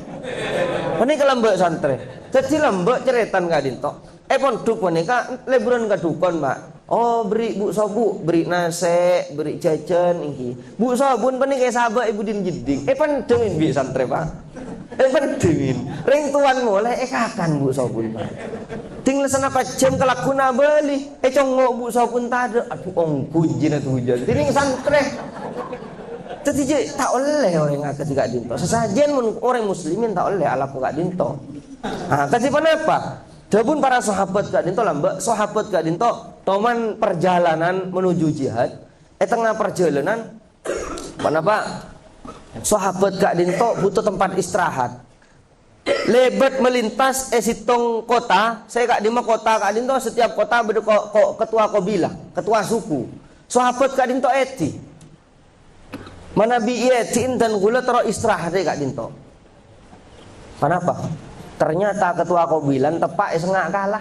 Panèka lambâ' santrè. Dhâddhi lambâ' carètana ka'dinto. È pondhuk panèka lèbhuran ka dhukon, Pak. Oh, bâri' bu'-sobu', bâri' nasè', bâri' jhâjhân, èngghi. Bu'-sobu'na panèka èsabâ' è budina jeddhing. Èpendhâmin bi' santrè, Pak. Èpendhâmin. Rèng towana molè èkakan bu'-sobu'na, Pak. Ding la sanapa jhâm kalagguna abâli. Ècongngo' bu'-sobu'na tadâ'. Adhu, ongghu jhâna dhujân. Dhinèng santrè. Dhâddhi jhâ' ta' ollè orèng akadhi ka'dinto. Sasajân mon orèng muslimin ta' ollè alako ka'dinto. Ah, kadhi ponapa? Dhâbuna para sahabat ka'dinto lambâ', sahabat ka'dinto toman parjhâlânan menuju jihad. È tengnga parjhâlânan, ponapa? Sahabat ka'dinto buto tempat istirahat. Lèbât melintas è sèttong kota, sè ka'dimma kota ka'dinto, setiap kota bâdâ ko-, ko-, ketua kabilah, ketua suku. Sahabat ka'dinto èdhi. Manabi iyâ, dhi'in dhân ghulâ terro istirahat è ka'dinto. Ponapa? Ternyata ketua kabilah teppa' èsengnga' kala.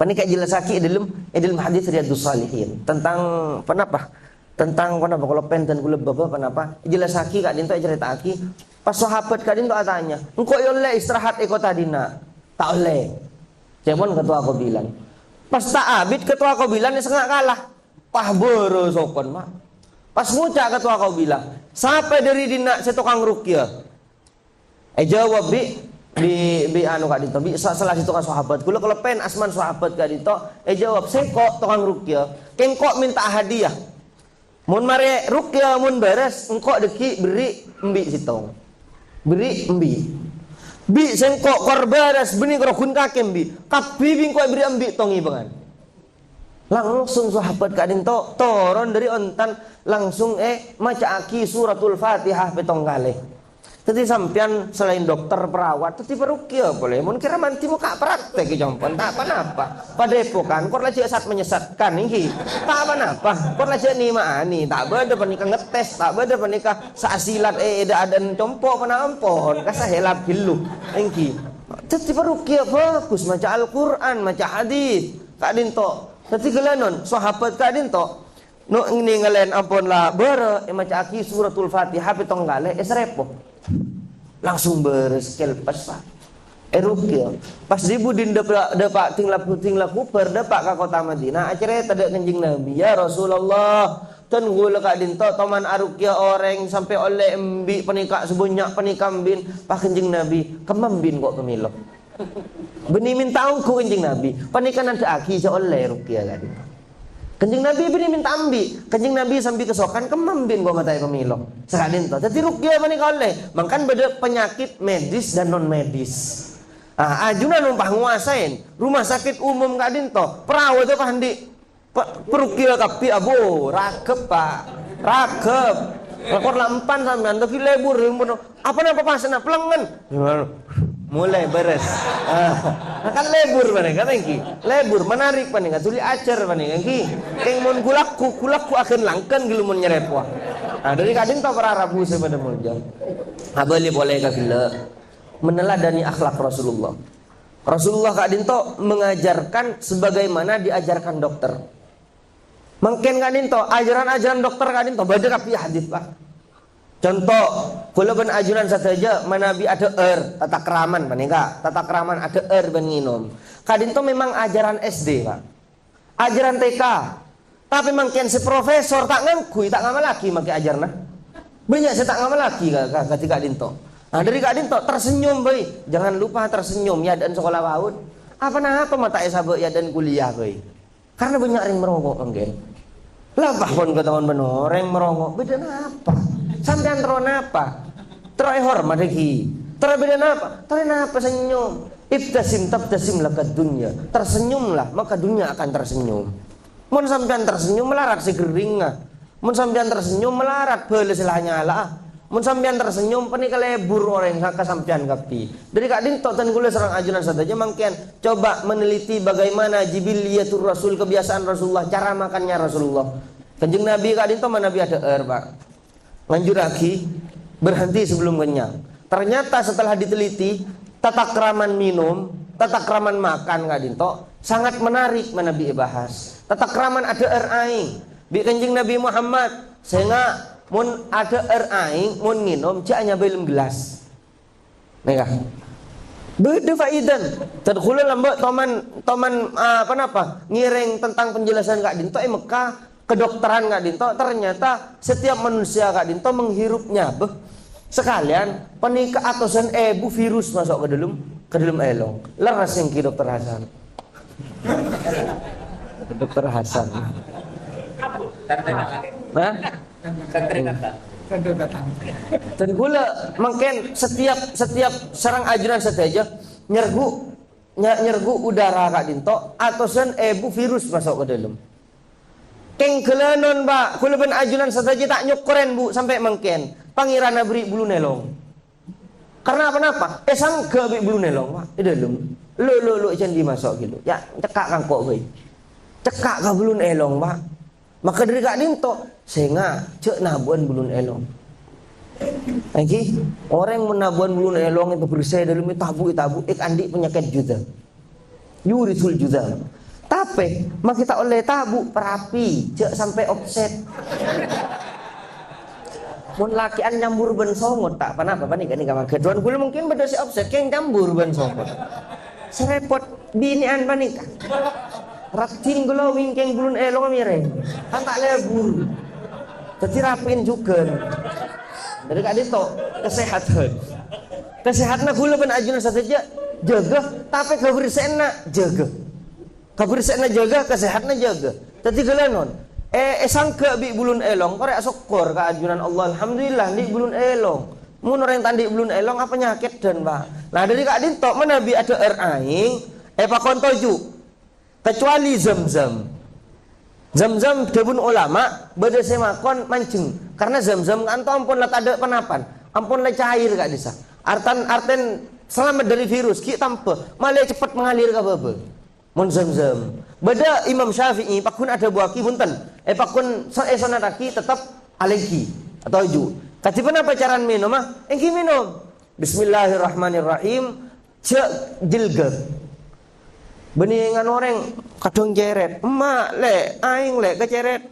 Panèka èjellassaghi è dâlem, è dâlem hadis Riyadhus Shalihin. Tentang ponapa? Tentang ponapa? Kaulâ pèn dhân ghulâ bâbâ ponapa? Èjellassaghi ka'dinto, ècarèta'aghi. Pas sahabat ka'dinto atanya, "Engko' èollè istirahat è kota dinna'?" "Ta' ollè," ca'èpon ketua kabilah. Pas ta' abit ketua kabilah èsengnga' kala. Pas bârâ sokon, Pak. Pas ngoca' ketua kabilah, "Sapè dâri dinna' sè tokang ruqyah?" Èjâwâb bi', bi', bi' anu ka'dinto, bi' sa-, sala sèttong sahabat. Ghulâ kaulâ pèn asmana sahabat ka'dinto. Èjâwâb, "Sèngko' tokang ruqyah. Kèng engko' mènta'a hadiah. Mon marè ruqyah, mon bârâs, engko' dhâggi' bherri' embi' sèttong. Bherri' embi'. Bi' sèngko' kor bârâs, bânnè kor ghun kakè embi'. Kabbhi bi' engko' èbherri' embi' tong-ngèbângan." Langsung sahabat ka'dinto toron dâri ontan, langsung èmaca'aghi Suratul Fatihah pèttong kalè. Dhâddhi sampèyan salaèn dokter, perawat, dhâddhi paruqyah polè. Mon kèra mandhi mokka' praktèk, è compo'na, ta' ponapa. Padâ èpokan, kor la jhâ' sat menyesatkan, èngghi. Ta' ponapa, kor la jhâ' nèma'anè, ta' bâdâ panèka ngetes, ta' bâdâ panèka sasilat, è, è dâ'-adâ'na compo' ponapa ampon, kassa' hèlap ghâllu, èngghi. Dhâddhi paruqyah bhâghus, maca Al-Qur'an, maca hadis. Ka'dinto. Dhâddhi ghâlânon, sahabat ka'dinto. No, ngèngalèn ampon la bârâ, èmaca'aghi Suratul Fatihah pèttong kalè, èsarèpo. Langsung bârâs kèlpès, Pak. Èruqyah. Pas è budina dâpa', dâpa' ding la-, ding la ghubâr, dâpa' ka kota Madinah, acarèta dâ' Kanjeng Nabi, "Ya Rasulullah, dhân ghulâ ka'dinto toman aruqyah orèng sampè' ollè embi' panèka sabânnya' panèka embi'na." Pas Kanjeng Nabi, "Kemma embi'na ko' pamèlo." Bânnè mènta ongghu Kanjeng Nabi, panèka nandhâ'aghi jhâ' ollè ruqyah ka'dinto. Kanjeng Nabi bânnè mènta embi', Kanjeng Nabi sambi kasokan, "Kemma embi'na ko' mataè pamèlo." Saka'dinto. Dhâddhi ruqyah panèka ollè, mangkana bâdâ penyakit medis dan non medis. Ah, ajunan mon pas ngowasaè rumah sakit umum ka'dinto, perawat pas andi' Pa-, paruqyah kabbhi, abo, ragep, Pak. Ragep. Lakor la empan sampèyan, tapi lebur, apa napa pasna pelengen? Mulai beres. Ah, kan lebur panèka, ènggi. Lebur, menarik panèka, dhuli ajhâr panèka, ènggi. Kèng mon ghulâ-ghu, ghulâ-ghu aghân langkân ghâllu mon nyarèpowa. Ah, dhâri ka'dinto para rabu sè padâ molja. Abâli polè ka ghellâ'. Meneladani akhlak Rasulullah. Rasulullah ka'dinto mengajarkan sebagaimana diajarkan dokter. Mangkèn ka'dinto, ajaran-ajaran dokter ka'dinto bâdâ kabbhi hadis, Pak. Conto, kaulâ bân ajunan sadhâjâ manabi adhâ'âr, tatakraman panèka, tatakraman adhâ'âr bân ngènom. Ka'dinto memang ajaran S D, Pak. Ajaran T K. Tapè mangkèn sè profesor ta' ngangghuy, ta' ngamallaghi mangkèn ajaranna. Bânnya' sè ta' ngamallaghi ka, ka, kadhi ka'dinto. Nah, dhâri ka'dinto, tersenyum bhâi. Jangan lupa tersenyum, è adâ'na sakola PAUD. Apa-napa ma' ta' èsabâ' è adâ'na kuliah bhâi. Karena bânnya' rèng marongo' mangkèn. Lah, pas pon kataon bân orèng marongo', bâdâ napa? Sampèyan terro napa? Terro èhormat ghi. Terro bâdâ napa? Terro napa senyum? Ibtasim tabtasim lakad dunya. Tersenyumlah, maka dunia akan tersenyum. Mon sampèyan tersenyum, malarat sè ghâringnga. Mon sampèyan tersenyum, malarat bâlâ sè la nyala'a. Mon sampèyan tersenyum, panèka lebur orèng sa-, ka sampèyan kabbhi. Dhâri ka'dinto, dân kaulâ sareng ajunan sadhâjâ mangkèn coba meneliti bagaimana jibiliyatur Rasul, kebiasaan Rasulullah, cara makannya Rasulullah. Kanjeng Nabi ka'dinto manabi adhâ'âr, Pak. Nganjurraghi berhenti sebelum kenyang. Ternyata setelah diteliti, tatakraman minum, tatakraman makan ka'dinto sangat menarik manabi èbahas. Tatakraman adhâ'âr aèng. Bi' Kanjeng Nabi Muhammad, sènga' mon adhâ'âr aèng, mon ngènom, jhâ' anyabâi lem gelas. Nèka. Bâdâ faidana. Dân kaulâ lambâ' toman, toman, ah, apa-napa, ngèrèng tentang penjelasan ka'dinto è Mekkah, kedokteran ka'dinto, ternyata setiap manusia ka'dinto menghirup nyabâ. Sekalian, panèka atosan èbu virus masuk ke dalam, ke dalam èlong. Lerres ènggi, Dokter Hasan. Dokter Hasan. Hah? Dân kaulâ mangkèn setiap, setiap sareng ajunan sadhâjâ nyerbu', nya-, nyerbu' udara ka'dinto, atosan èbu virus masuk ke dalam. Kèng ghâlânon, Pak, kaulâ bân ajunan sadhâjâ ta' nyokkorè, Bu, sampè' mangkèn. Pangèranna bherri' bulun èlong. Karena apa-napa? Èsangghâ' bi' bulun èlong, Pak, è dâlem. Lo', lo', lo', candi maso' ghi lo'. Ya, cekka' kangko' bhâi. Cekka' ka bulun èlong, Pak. Maka dhâri ka'dinto, sènga' jhâ' nabu'ân bulun èlong. Ènggi, orèng mon nabu'ân bulun èlong, èpabersè dâlem, ètabu', ètabu', èkandi' panyakèt judham. Yurisul judham. Tapè, ma' ghi' ta' ollè tabu', parapi, jhâ' sampè' opset. Mon lakè'an nyambur bân songot, ta' pa-napa, panèka, nèka mangghâ. Dhân kaulâ mungkin bâdâ sè opset, kèng nyambur bân songot. Sè rèpot, binè'an panèka. Rajin glowing kèng bulun èlong mèrèng. Kan ta' lebur. Dhâddhi rapiin jhughân. Dhâri ka'dinto, kasèhadhân. Kasèhadhânna kaulâ bân ajunan sadhâjâ jâgâ, tapè kabersè'anna jâgâ. Kabersè'anna jâgâ, kasèhadhânna jâgâ. Dhâddhi ghâlânon, è, èsangghâ' bi' bulun èlong, korè asokkor ka ajunan Allah, alhamdulillah, andi' bulun èlong. Mon orèng ta' andi' bulun èlong, apanyakèddhân, Pak. Nah, dhâri ka'dinto manabi adhâ'âr aèng, èpakon toju'. Kecuali Zam-Zam. Zam-Zam, dhâbuna ulama, bâdâ sè makon manjheng. Karena Zam-Zam ka'anto ampon la tadâ' pa-napan. Ampon la cair ka'dissa'. Artan-, artèn salamet dhâri virus, ghi' tambhâ. Malè ceppet mengalir ka bâbâ. Mon Zam-Zam. Bâdâ Imam Syafi'i, paggun adhâbuwâghi, bhunten. È, paggun so-, èsonnataghi, teptep alènggi. Atau ju. Kadhi ponapa carana mènoma? Ènggi mènom. Bismillahirrahmanirrahim. Jhâ' jhelgak. Bânnè nganu orèng kadhâng cèrèt. "Emma', Lè', aèng, Lè', kacèrèt."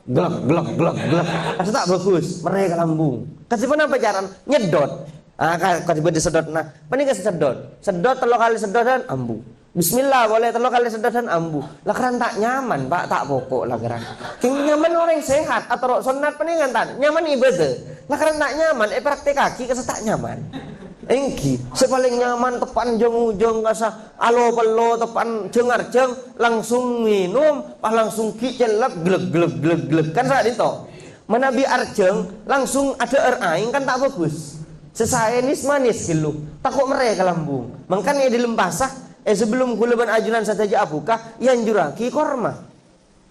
Glek, glek, glek, glek. Asa ta' bhâghus, marè ka lambung. Kadhi ponapa carana? Nyedot. Ah, ka-, kadhi bâdâ seddotna. Panèka seddot. Seddot tello kalè seddotân, ambu. Bismillah, polè tello kalè seddotân, ambu. Lah, karana ta' nyaman, Pak, ta' poko' lah, karana. Kèng nyaman orèng sehat, atoro' sonnat panèka, ta' nyaman ibadah. Lah, karana ta' nyaman, èpraktèkaghi ka sè ta' nyaman. Ènggi, sè palèng nyaman teppa'an jâng-ojâng kasa alo-pello, teppa'an jâng-arjâng, langsung ngènom, pas langsung ghi' cellep, glek, glek, glek, glek. Kan saka'dinto. Manabi arjâng, langsung adhâ'âr aèng kan ta' bhâghus. Sè saè nès-manès ghâllu, tako' marè ka lambung. Mangkana è dâlem pasa, è sabellunna kaulâ bân ajunan sadhâjâ abhuka, èanjurraghi korma.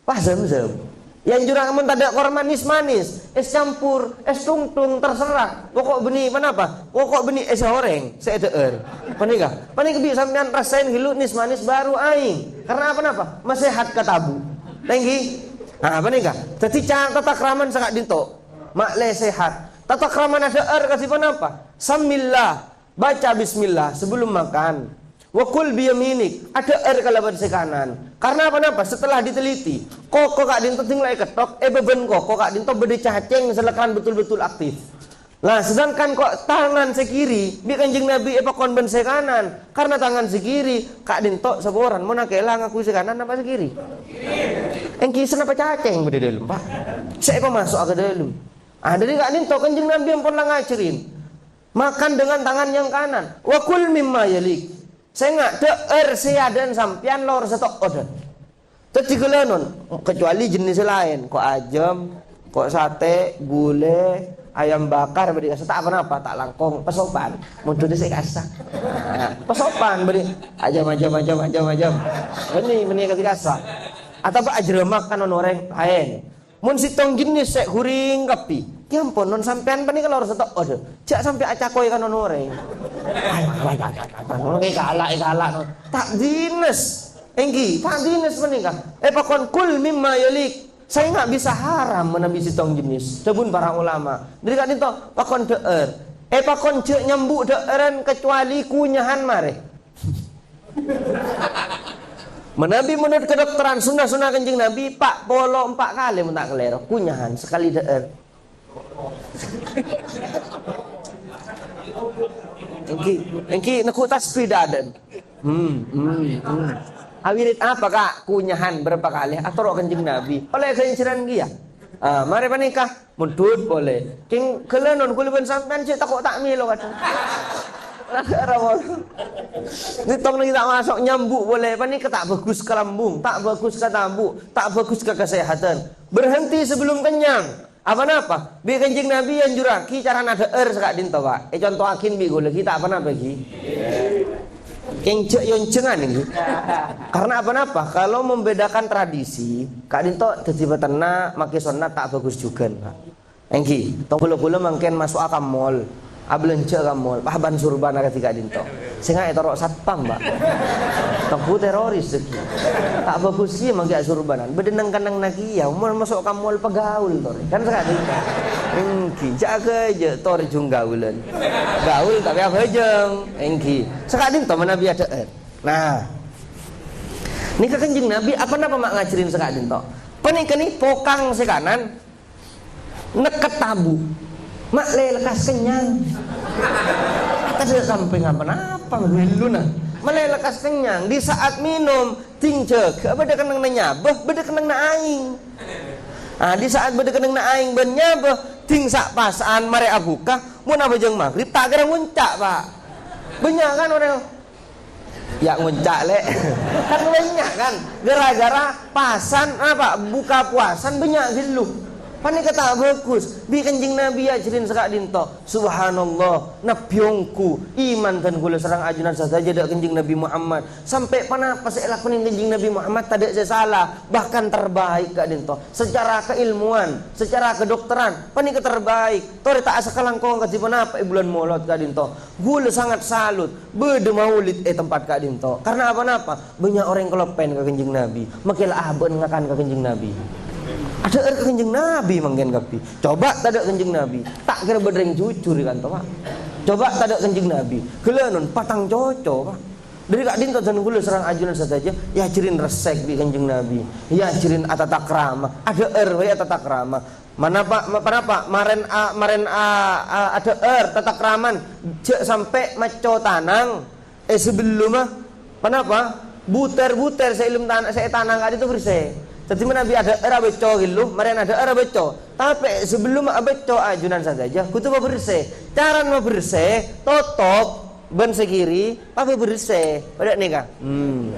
Wah, Zam-Zam. Yâ, anjuran mon tadâ' korma nis-manis, es campur, es tung-tung, terserah. Pokok bânnè ponapa? Pokok bânnè es orèng, sè èdhâ'âr. Panèka, panèka bi' sampèyan rasaèn ghâllu nis-manis bâru aèng. Karena apa-napa? Masehat ka tabu'. Ènggi? Nah, panèka. Dhâddhi ca-, tatakraman sè ka'dinto. Ma'lè sehat. Tatakraman adhâ'âr kadhi ponapa? Sammillah. Baca bismillah sebelum makan. Wa kul biyaminik, adhâ'âr kalabân sè kanan. Karena apa-napa? Setelah diteliti, koko ka'dinto dhing la èkettok, è bâbân koko ka'dinto bâdâ cacèng sè lakar betul-betul aktif. Nah, sedangkan ko' tangan sè kiri, bi' Kanjeng Nabi èpakon bân sè kanan. Karena tangan sè kiri, ka'dinto saporana, mon akèla ngakui sè kanan napa sè kiri? Ènggi sè napa cacèng bâdâ dâlem, Pak? Sè èpamaso'a ka dâlem. Ah, dhâddhi ka'dinto Kanjeng Nabi ampon la ngajhârin. Makan dengan tangan yang kanan. Wa kul mimma yalik. Sènga', dhâ'âr sè è adâ'na sampèyan lor sè to'odhâ. Dhâddhi ghâlânon, kecuali jenis laèn, ko' ajâm, ko' satè, gulè, ayam bakar, bâdâ kassa' ta' ponapa, ta' langkong, pasopan. Mondhudhâ sè kassa'. Nah, pasopan, bâdâ ajâm, ajâm, ajâm, ajâm, ajâm. Bânnè, bânnè kadhi kassa'. Atabâ ajrâmak kan onorèng laèn. Mon sèttong jenis sè ghuring kabbhi, yâ ampon, non sampèyan panèka lor sè to'odhâ. Jhâ' sampè' acakoy ka non orèng. Èkala', èkala', non. Ta' dines. Ènggi, ta' dines panèka. Èpakon kul mimma yalik. Sènga' bisa haram manabi sèttong jenis. Dhâbuna para ulama. Dhâddhi ka'dinto, pakon dhâ'âr. Èpakon jhâ' nyambu' dhâ'ârân kecuali kunyahan marè. Manabi menurut kedokteran, sunnah-sunnah Kanjeng Nabi, pa' polo empa' kalè mon ta' kalèro. Kunyahan, sakalè dhâ'âr. Ènggi, ènggi, neggu' tasbih dhâ'âr. Hmm, hmm, hmm. Awirid apa, Ka'? Kunyahan berapa kalè? Atoro' Kanjeng Nabi. Ollè ghânjhârân kèya. Ah, marè panèka. Mondhut polè. Kèng ghâlânon ghulâ bân sampèyan cè' tako' ta' mèlo kadhâng. Ra-, ra-, Nèttong nèng ta' maso' nyambu' polè. Panèka ta' bhâghus ka lambung, ta' bhâghus ka tabu', ta' bhâghus ka kasèhadhân. Berhenti sebelum kenyang. Apa-napa? Bi' Kanjeng Nabi èanjurraghi carana dhâ'âr sè ka'dinto, Pak. Èconto'aghin bi' ghulâ ghi, ta' apa-napa ghi. Kèng jhâ' yonjhângan, ènggi. Karena apa-napa? Kalau membedakan tradisi, ka'dinto dhâddhi bâtenna makè sonnat ta' bhâghus jhughân, Pak. Ènggi, tong ghulâ-ghulâ mangkèn maso'a ka mall, abhâlânjhâ ka mall, pas bân surban akadhi ka'dinto. Sènga' ètoro' satpam, Pak. Tonggu teroris, ènggi. Ta' bhâghus kèya mangkè asurbanan. Bâdâ neng-kennengnga kèya, mon maso' ka mall pagaul, torè. Kan sè ka'dinto. Ènggi, jhâ' ghâjâ, torè jhung gaulân. Gaul tapè abhâjâng. Ènggi. Sè ka'dinto manabi adhâ'âr. Nah. Nèka Kanjeng Nabi apa-napa ma' ngajhârin sè ka'dinto. Panèka nè pokang sè kanan nekket tabu'. Ma' lè lekkas kennyang. Tadâ' sampèyan apa-napa, ghâllu, nah. Ma' lè lekkas kennyang. Di saat minum, dhing jâgâ bâdâ kennengnga nyabâ, bâdâ kennengnga aèng. Ah, di saat bâdâ kennengnga aèng bân nyabâ, dhing sa'-pasa'an marè abhuka, mon abhâjâng maghrib, ta' kèra ngonca', Pak. Bânnya' kan orèng, "Yâ ngonca', Lè'." Kan bânnya' kan, gara-gara pasan, apa, buka puasan bânnya' ghâllu. Panèka ta' bhâghus. Bi' Kanjeng Nabi èajhârin sè ka'dinto. Subhanallah, nabbhi ongghu, iman dân ghulâ sareng ajunan sadhâjâ dâ' Kanjeng Nabi Muhammad. Sampè' ponapa sè èlakonè Kanjeng Nabi Muhammad tadâ' sè sala, bahkan terbaik ka'dinto. Secara keilmuan, secara kedokteran, panèka terbaik. Torè ta' asakalangkong kadhi ponapa è bulân Molod ka'dinto. Ghulâ sangat salut. Bâdâ maulid è tempat ka'dinto. Karena apa-napa? Bânnya' orèng kaloppèn ka Kanjeng Nabi. Makè la abâ'na ngakan ka Kanjeng Nabi. Adhâ'âr ka Kanjeng Nabi mangkèn kabbhi. Coba tadâ' Kanjeng Nabi. Ta' kèra bâdâ rèng jujur è kanto, Pak. Coba tadâ' Kanjeng Nabi. Ghellâ' non patang coco, Pak. Dâri ka'dinto dân ghulâ sareng ajunan sadhâjâ èajhârin ressèk bi' Kanjeng Nabi. Èajhârin atatakrama. Adhâ'âr bhâi atatakrama. Manapa, ma-, ponapa? Marèn a-, marèn a-, a-, adhâ'âr tatakraman, jhâ' sampè' macco tanang, è, sabellumma, ponapa? Butèr-butèr sè èlem tan-, sè ètanang ka'dinto bersè. Dhâddhi manabi adhâ'âr abâcco ghâllu, marèn adhâ'âr abâcco. Tapè sabellumma abâcco ajunan sadhâjâ, kodhu mabersè. Carana mabersè, totop bân sè kiri, pabersè. Padâ nèka. Hmm.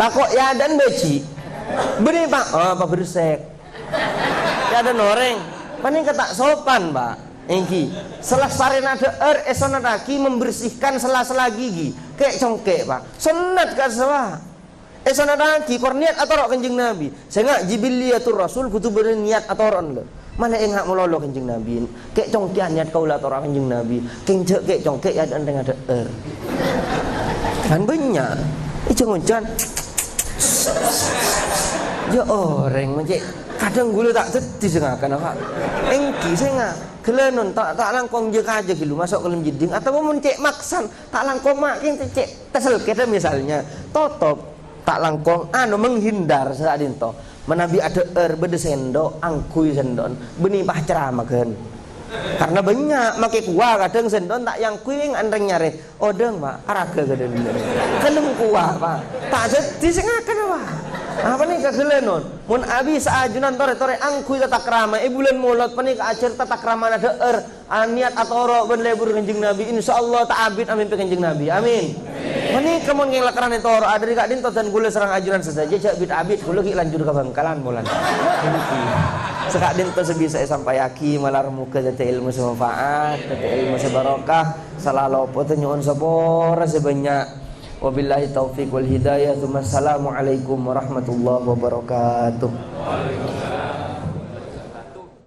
Tako' è adâ'na bâji'. Bânnè, Pak. Oh, pabersè. È adâ'na orèng. Panèka ta' sopan, Pak. Ènggi. Salastarèna adhâ'âr èsonnataghi membersihkan sela-sela gigi. Kè'-congkè', Pak. Sonnat ka'issa, Pak. Èsana'aghi, kor niat atoro' Kanjeng Nabi. Sènga' jibiliyatur Rasul kodhu bâdâ niat atoro'an, lho. Malè enga' malolo Kanjeng Nabi. Kè' cong kèya niat kaulâ atoro' Kanjeng Nabi. Kèng jhâ' kè' cong kèya adâ' orèng adhâ'âr. Kan bânnya'. Ijâ ngoncan. Ya orèng mon cè'. Kadhâng ghulâ ta' dhâddhi sè ngakana, Pak. Èngghi sènga'. Ghellânon ta', ta' langkong jâ-kajâ ghâllu maso' ka dâlem jeddhing. Otabâ mon cè' maksan, ta' langkong ma' kèng cè', cè' tesel kèdâ misalnya. Totop. Ta' langkong, anu, menghindar sè ka'dinto. Manabi adhâ'âr bâdâ sèndok, angghuy sèndo'en, bânnè pas ceramaghân. Karna bânnya' makè kowa kadhâng sèndo'en ta' èangghuy, ènga' orèng nyarè, "Odâng, Pak, araghâ kadhâng." Kennèng kowa, Pak. Ta' dhâddhi sè ngakana, Pak. Apa nèka ghellânon? Mon abis ajunan torè-torè angghuy tatakrama è bulân Molod panèka ajhâr tatakramana adhâ'âr. Aniat atoro' bân lebur Kanjeng Nabi, insyaallah ta' abit amèmpè Kanjeng Nabi. Amin. Panèka mon kèng lakranè toro' adhâri ka'dinto dân ghulâ sareng ajunan sadhâjâ, jhâ' bit-abit, ghulâ ghi' lanjur ka Bangkalan molan. Saka'dinto sè bisa èsampayyaghi, malar moghâ dhâddhi èlmo sè manfaat, dhâddhi èlmo sè barokah, sala lopot nyo'on sapora sè bânnya'. Wabillahi taufiq wal hidayah, tsumma assalamualaikum warahmatullahi wabarakatuh.